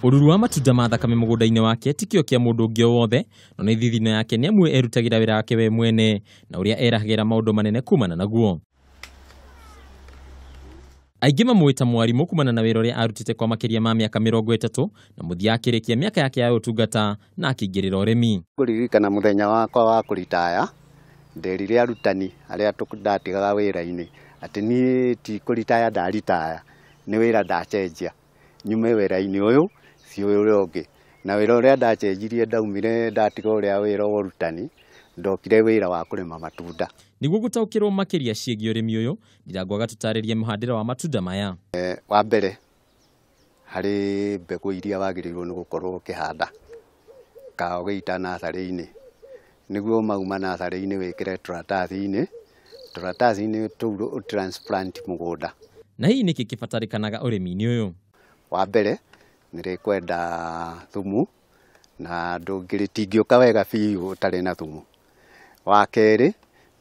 Ũruru wa matunda ma thakame mũgũnda-inĩ wake ti kĩo kĩa mũndũ ũngĩ o wothe, no nĩ thithino yake nĩ amu erutagĩra wĩra wake we mwene na ũrĩa erahagĩra maũndũ manene kumana naguo. Aingĩ mamũĩ ta mwarimũ kumana na wĩra ũrĩa arutĩte kwa makĩria ma mĩaka 30 na mũthia akĩrĩkia mĩaka yake ya ũtungata na akĩingĩrĩra ũrĩmi. Kũririkana mũthenya wakwa wa kũritaya, nderire arutani arĩa ndatigaga wĩra-inĩ atĩ niĩ ti kũritaya ndaritaya, nĩ wĩra ndacenjia nyume wĩra-inĩ ũyũ si ũrĩa ũngĩ. Na wĩra ũrĩa ndacenjirie ndaumire ndatiga ũrĩa wĩra wa ũrutani, ndokire wĩra wa kũrĩma matunda. Nĩguo gũtaũkĩrwo makĩria ciĩgiĩ ũrĩmi ũyũ, Ndirango agatũtarĩria mũhandĩre wa matunda maya. Wa mbere harĩ mbegũ iria wagĩrĩirwo nĩ gũkorwo ũkĩhanda kana ũgĩita natharĩ-inĩ, nĩguo mauma natharĩ-inĩ wĩkĩre tũratathi-inĩ, tũratathi-inĩ tũu ũ transplant mũgũnda. Na hihi nĩkĩ kĩbatarĩkanaga ũrĩmi-inĩ ũyũ? Wa mbere nĩ rĩkwenda thumu na ndũngĩrĩtingĩũka wega biũ ũtarĩ na thumu. Wa kerĩ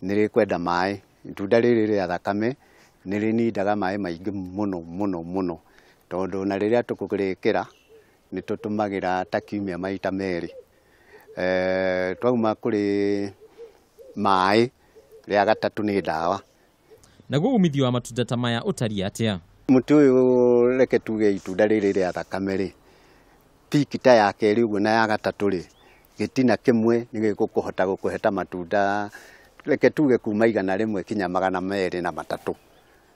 nĩ rĩkwenda maĩ, itunda rĩrĩ rĩa thakame nĩ rĩnindaga maĩ maingĩ mũno mũno mũno, tondũ na rĩrĩa tũkũrĩkĩra nĩ tũtũmagĩra ta kiumia maita merĩ. Twauma kũrĩ maĩ, rĩa gatatũ nĩ ndawa. Naguo umithio wa matunda ta maya ũtariĩ atĩa? Mũtĩ ũyũ reke tuge itunda rĩrĩ rĩa thakame rĩ, piki ta ya kerĩ ũguo na ya gatatũ rĩ, gĩtina kĩmwe nĩ gĩgũkũhota gũkũhe ta matunda reke tuge kuma 100 kinya 203.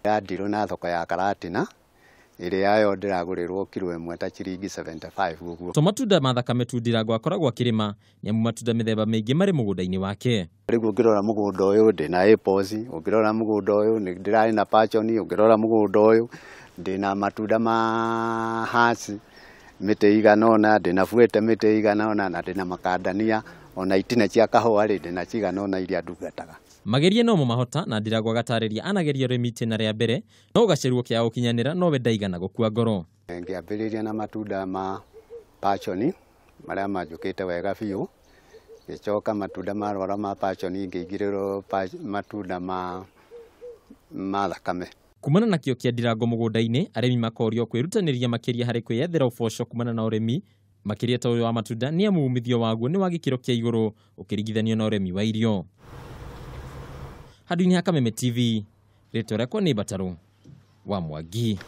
Ya ndirũ na thoko ya Karatina ĩrĩa yo ndĩragũrĩrwo kiro ĩmwe ta ciringi 75 ũguo. To matunda ma thakame tu Ndirango akoragwo akĩrĩma, nĩ amu matunda mĩthemba mĩingĩ marĩ mũgũnda-inĩ wake. Rĩu ũngĩrora mũgũnda ũyũ ndĩna apples, ũngĩrora mũgũnda ũyũ nĩ ndĩrarĩ na passion, ũngĩrora mũgũnda ũyũ ndĩna matunda ma hass mĩtĩ igana ũna, ndĩna fuete mĩtĩ igana ũna na ndĩna makandania ona itina cia kahũa rĩ ndĩna cigana ũna iria ndungataga. Mageria no mahota na Ndirango agatarĩria anageria ũrĩmi itĩna rĩa mbere no ũgacĩru ũkĩaga gũkinyanĩra nowe ndaigana gũkua ngoro. Ngĩambĩrĩria na matunda ma passion marĩa manjũkĩte wega biũ, ngĩcoka matunda marwara ma passion ngĩingĩrĩrwo matunda ma thakame. Kumana na kĩo kĩa Ndirango mũgũnda-inĩ, arĩmi makorio kwĩrutanĩria makĩria harĩ kwĩyethera ũboco kumana na ũrĩmi makĩria ta ũyũ wa matunda nĩ amu umithio waguo nĩ wa gĩkĩro kĩa igũrũ ũkĩringithanio na ũrĩmi wa irio. Handũ-inĩ ha Kameme TV, rĩtwa rĩakwa nĩ Mbatarũ wa Mwangi.